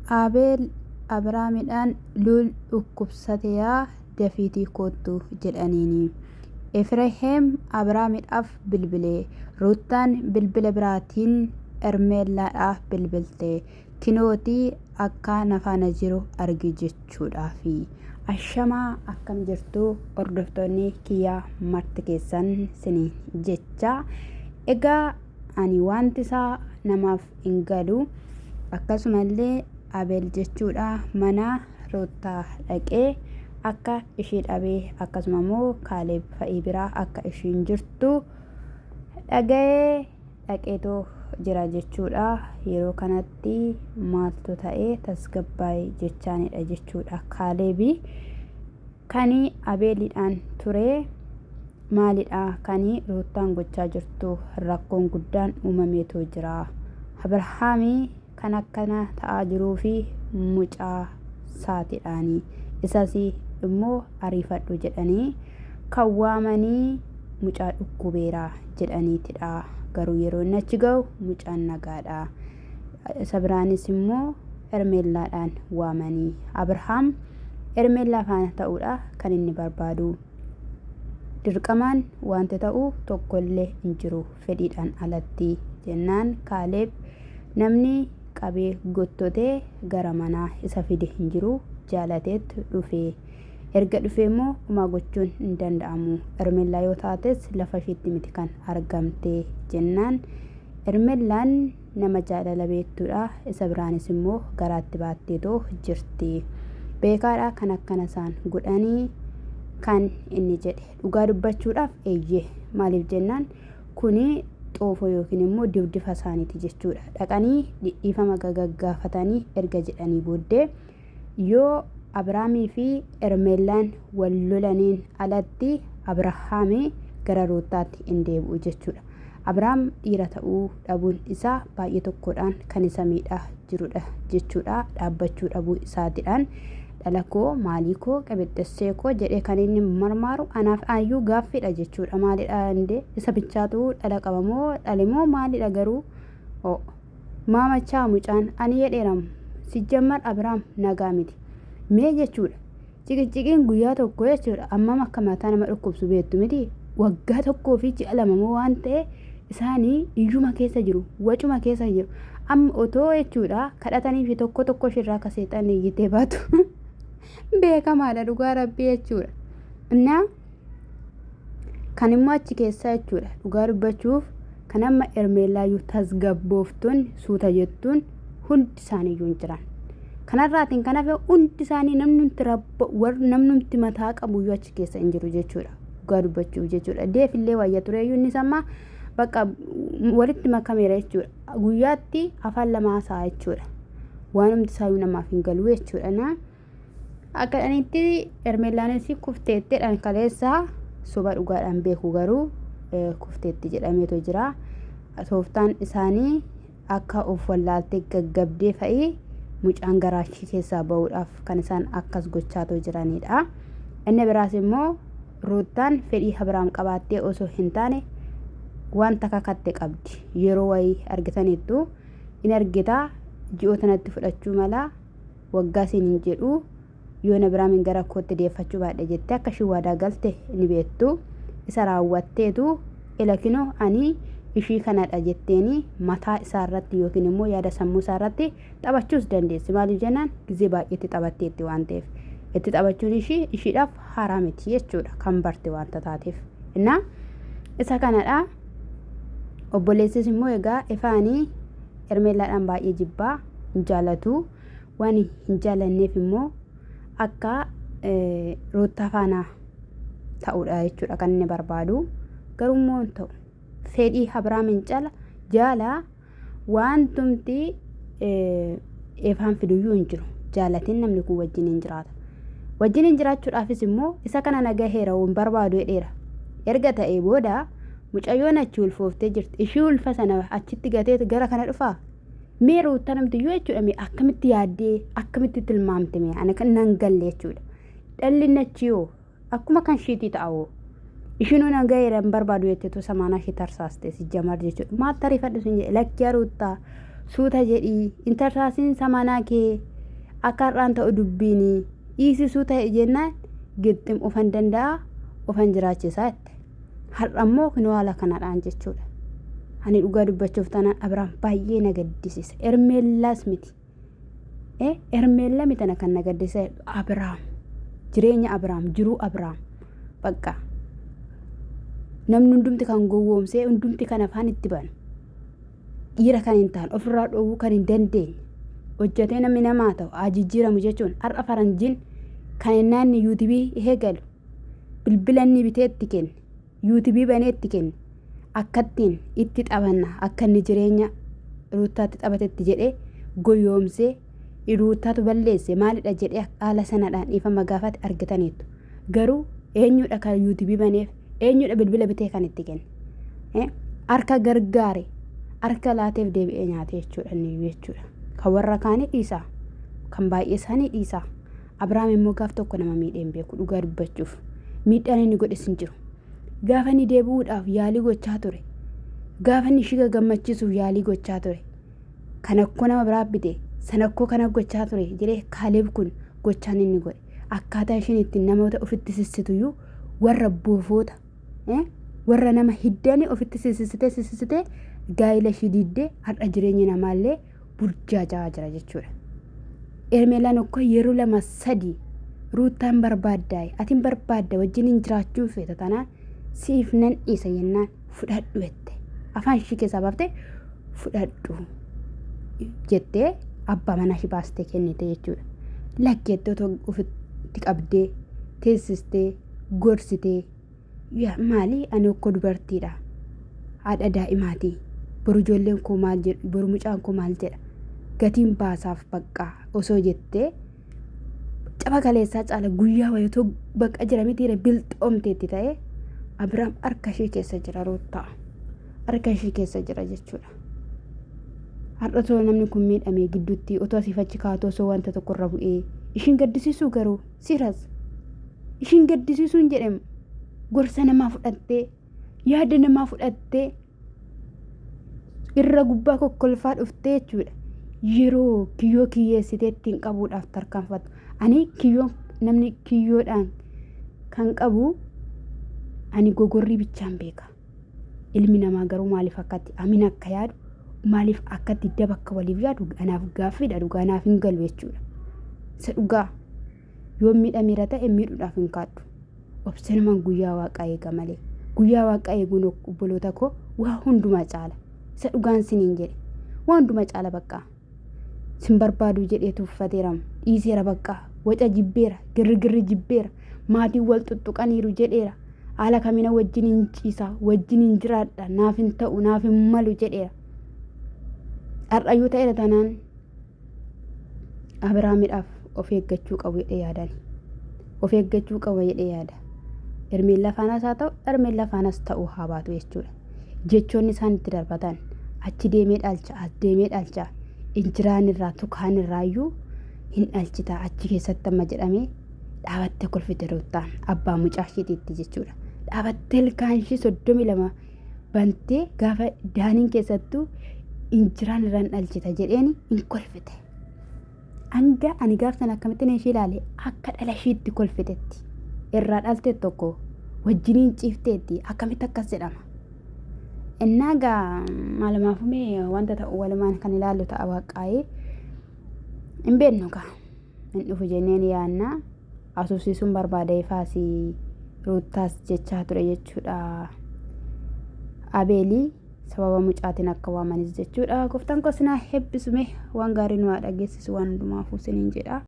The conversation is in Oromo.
Abeel Abrahaamidhaan Luul dhukkubsateera dafiitii koottu jedhaniini. Efreehem Abrahaamidhaaf bilbile. Ruuttaan bilbila biraatiin Ermeellaadhaaf bilbilte. Kinootii akka na faana jiru argi jechuudhaafi. Ashamaa akkam jirtu hordoftoonni kiyyaa marti keessan siniin jecha. Egaa ani wanti isaa namaaf hin galu. Akkasumallee Abeel jechuudha mana Ruuttaa dhaqee akka ishii dhabee akkasuma immoo Kaaleeb fa'ii biraa akka ishiin jirtu dhaga'ee dhaqeetoo jira jechuudha. Yeroo kanatti maaltu ta'e tasgabbaa'e jechaanidha jechuudha. Kaaleebi Kani Abeelidhaan ture maalidha kani Ruuttaan gochaa jirtu rakkoon guddaan uumameetoo jira. Abrahaami kan akkana ta'aa jiruufi mucaa saatidhaani. Isas immoo ariifadhu jedhanii kan waamanii mucaa dhukkubeera jedhaniitidha. Garuu yeroo inni achi ga'u mucaan nagaadha. Isa biraanis immoo Hermeellaadhaan waamanii. Abrahaam Hermeellaa faana ta'uudha kan inni barbaadu. Dirqamaan wanti ta'u tokkollee hin jiru fedhiidhaan alatti jennaan Kaaleeb namni qabee gottotee gara manaa isa fide hin jiru jaalateet dhufe. Erga dhufee immoo homaa gochuun hin danda'amu. Hermeellaa yoo taates lafa ishiitti miti kan argamte jennaan Hermellaan nama jaalala beektuudha. Isa biraanis immoo garaatti baatteetoo jirti. Beekaadha kan akkana isaan godhanii kan inni jedhe. Dhugaa dubbachuudhaaf eeyyee maaliif jennaan kuni xoofoo yookiin immoo dibdifa isaaniiti jechuudha. Dhaqanii dhidhiifama gagaggaafatanii erga jedhanii booddee Yoo Abrahaamii fi Hermeellaan wal lolaniin alatti Abrahaami gara Ruuttaatti hin deebi'u jechuudha. Abrahaam dhiira ta'uu dhabuun isaa baay'ee tokkodhaan kan isa miidhaa jirudha jechuudha. Dhaabbachuu dhabuu isaatiidhaan dhala koo maalii koo qibixxessee koo jedhee kan inni marmaaru anaaf ayyuu gaaffiidha jechuudha. Maalidha indee isa bichaatu dhala qaba moo dhale moo maalidha garuu? Oo. Maa machaa mucaan ani jedheeram sijjammar Abiraam nagaa miti mee jechuudha ciqiciqiin guyyaa tokko jechuudha ammam akka mataa nama dhukkubsu beektu miti waggaa tokkoo fi ji'a 2 moo waan ta'e isaanii iyyuma keessa jiru wacuma keessa jiru amma otoo jechuudha kadhatanii fi tokko tokko ishirraa akka seexanni iyyitee baatu beekamaadha dhugaa rabbii jechuudha. Innaa Kan immoo achi keessaa jechuudha. Dhugaa dubbachuuf kan amma Ermeellaayyuu tasgabbooftuun suuta jettuun hundi isaaniiyyuu hin jiran. Kanarraatiin kan hafe hundi isaanii namnumti rabba warri namnumti mataa qabuyyuu achi keessa hin jiru jechuudha. Dhugaa dubbachuuf jechuudha. Deefillee wayya tureeyyuu innis amma bakka walitti makameera jechuudha. Guyyaatti afaan lama haasa'a jechuudha. Waanumti isaayyuu namaaf hin galu jechuudha. Na Akka dhanitti Hermeellaanis kufteettedhaan kaleessa soba dhugaadhaan beeku garuu kufteetti jedhameetu jira. Tooftaan isaanii akka of wallaaltee gaggabdee fa'i mucaan garaachii keessaa ba'uudhaaf kan isaan akkas gochaatoo jiranidha. Inni biraas immoo Ruuttaan fedhii Abiraam qabaattee osoo hin taane wanta kakatte qabdi. Yeroo wayii argitaniittu in argita ji'oota natti fudhachuu mala waggaa siin hin jedhu yoon Abiraamin gara kootti deeffachuu baadhe jettee akka ishiin waadaa galte ni beektu. Isa raawwatteetu ila kinoo ani ishii kanadha jetteeni mataa isaa irratti yookiin immoo yaada sammuu isaa irratti taphachuus dandeessi. Maaliif jennaan gizee baay'eetti taphatteetti waan ta'eef. Itti taphachuun ishii ishiidhaaf haaraa miti jechuudha kan barte wanta taateef. Innaa isa kanadha. Obboleessis immoo egaa ifaanii Hermeellaadhaan baay'ee jibbaa hin jaalatu. Waan hin jaalanneef immoo akka Ruuttaa faana ta'uudha jechuudha kan inni barbaadu. Garuu immoo hin ta'u. Fedhii Abiraamin cala jaala waantumti Efaan fiduyyuu hin jiru. Jaalatiin namni kun wajjin hin jiraata. Wajjin hin jiraachuudhaafis immoo isa kana na gaheera hin barbaadu jedheera. Erga ta'ee booda Mucayyoon achi ulfooftee jirti. Ishii ulfa sana achitti gateet gara kana dhufaa? Mee ruuttaa namtiyyuu jechuudha mee akkamitti yaaddee akkamitti tilmaamte mee ana kan nan galle jechuudha. Dhalli inni achii hoo akkuma kan ishiitii ta'a hoo. Ishiinuu na gaheera hin barbaadu jetteetu samaanaa ishee tarsaaste si jamar jechuudha. Maal tariifadhu sin jedhe lakkiyaa ruuttaa suuta jedhii hin tarsaasiin samaanaa kee. Akka har'aan ta'u dubbiin dhiisisuu ta'e jennaan gixxim ofan danda'a ofan jiraachisaa jette. Har'a immoo kunoo haala kanadhaan jechuudha. Ani dhugaa dubbachuuf taanaan Abiraam baay'ee na gaddisiisa. Ermeellaas miti. Ermeella miti ana kan na gaddisiisa Abiraam. Jireenya Abiraam, jiruu Abiraam. Bakka namni hundumti kan gowwoomsee hundumti kan afaan itti banu. Dhiira kan hin taane ofirraa dhoowwuu kan hin dandeenye. Hojjetee namni namaa ta'u haa jijjiiramu jechuun har'a faranjiin kan innaanni yuutubii eegalu bilbila inni bitee itti kenne yuutubii banee itti kenne akkattiin itti taphanna akka inni jireenya ruuttaatti taphatetti jedhee goyoomsee ruuttaatu balleesse maalidha jedhee haala sanadhaan dhiifama gaafate argitaniittu. Garuu eenyudha kan yuutubii baneef eenyudha bilbila bitee kan itti kenne harka gargaare harka laateef deebi'ee nyaate jechuudha inni jechuudha. Kan warra kaanii dhiisaa kan baay'ee isaanii dhiisaa. Abiraam immoo gaaf tokko nama miidhee hin beeku dhugaa dubbachuuf. Miidhaan inni godhes hin jiru. Gaafa inni deebi'uudhaaf yaalii gochaa ture. Gaafa inni ishii gammachiisuuf yaalii gochaa ture. Kan akkoo nama biraa bite sana akkoo kana gochaa ture jedhee Kaaleeb kun gochaan inni godhe. Akkaataa isheen ittiin namoota ofitti sissituyyuu warra boofoota warra nama hiddanii ofitti sissitee sissitee gaa'ila ishii diiddee har'a jireenya namaallee burjaaja'aa jira jechuudha. Ermeelaan okkoo yeroo lama sadi ruuttaan barbaaddaa atin barbaadda wajjin hin jiraachuu feeta tanaan siif nan dhiisa jennaan fudhadhu jette. Afaan ishii keessaa baaftee fudhadhu jettee abbaa manaa ishii baastee kennite jechuudha. Lakki jettee otoo ofitti qabdee teessistee gorsitee Yaa maali ani okkoo dubartiidha. Haadha daa'imaati. Boru ijoolleen koo maal jedhu boru mucaan koo maal jedha. Gatiin baasaaf baqqaa osoo jettee caba kaleessaa caala guyyaa wayii otoo baqa jira mitiire bilxoomteetti ta'ee Abiraam harka ishee keessa jira ruuttaa. Harka ishee keessa jira jechuudha. Har'a osoo namni kun miidhamee gidduutti otoo asiif achi kaatoo osoo wanta tokko irra bu'ee ishiin gaddisiisuu garuu siras. Ishiin gaddisiisuu hin jedhamu. Gorsa namaa fudhattee, yaada namaa fudhattee, irra gubbaa kokkolfaa dhuftee jechuudha. Yeroo kiyyoo kiyyeessitee ittiin qabuudhaaf tarkaanfattu. Ani kiyyoo namni kiyyoodhaan kan qabu ani gogorrii bichaan beeka. Ilmi namaa garuu maaliif akkatti amin akka yaadu maaliif akkatti daba akka waliif yaadu anaaf gaaffiidha dhugaa naaf hin galu jechuudha. Isa dhugaa. Yoon miidhameera ta'e miidhuudhaaf hin kaadhu. Obsenumaan guyyaa waaqaa eega malee. Guyyaa waaqaa eeguun obboloota koo waa hundumaa caala. Isa dhugaan siniin jedhe. Waa hundumaa caala baqqaa. Sin barbaaduu jedhee tuuffateera. Dhiiseera baqqaa. Waca jibbeera. Girrigirri jibbeera. Maatiin wal xuxxuqaniiru jedheera. Haala kamina wajjin hin ciisa. Wajjin hin jiraadha. Naaf hin ta'u. Naaf hin malu jedheera. Har'ayyuu ta'eera taanaan Abiraamidhaaf of eeggachuu qabu jedhee yaadani. Of eeggachuu qaba jedhee yaada. Hermeellaa faanas haa ta'u, Hermeellaa faanas ta'uu haa baatu jechuudha. Jechoonni isaan itti darbatan achi deemee dhalcha, as deemee dhalcha, injiraan irraa, tukaan irraayyuu hin dhalchita achi keessatti amma jedhamee dhaabattee kolfite ruuttaan abbaa mucaa isheetiitti jechuudha. Dhaabattee ilkaan ishii 32 bantee gaafa daaniin keessattuu injiraan irraan dhalchita jedheen hin kolfite. Hanga ani gaaf sana akkamittiin ishee ilaale akka dhala ishiitti kolfitetti. Irraa dhalte tokko wajjiniin ciifteetti akkamitti akkas jedhama. Innaa gaa maalumaaf mee wanta ta'u walumaan kan ilaallu ta'a waaqaa'ee hin beeknu gaa hin dhufu jenneen yaanna. Haasofsiisuun barbaada ifaas ruuttaas jechaa ture jechuudha. Abeelii sababa mucaatiin akka waamanis jechuudha. Gooftaan koo sinaa hebbisume waan gaarii nu haa dhageessisu waan hundumaafuu siniin jedha.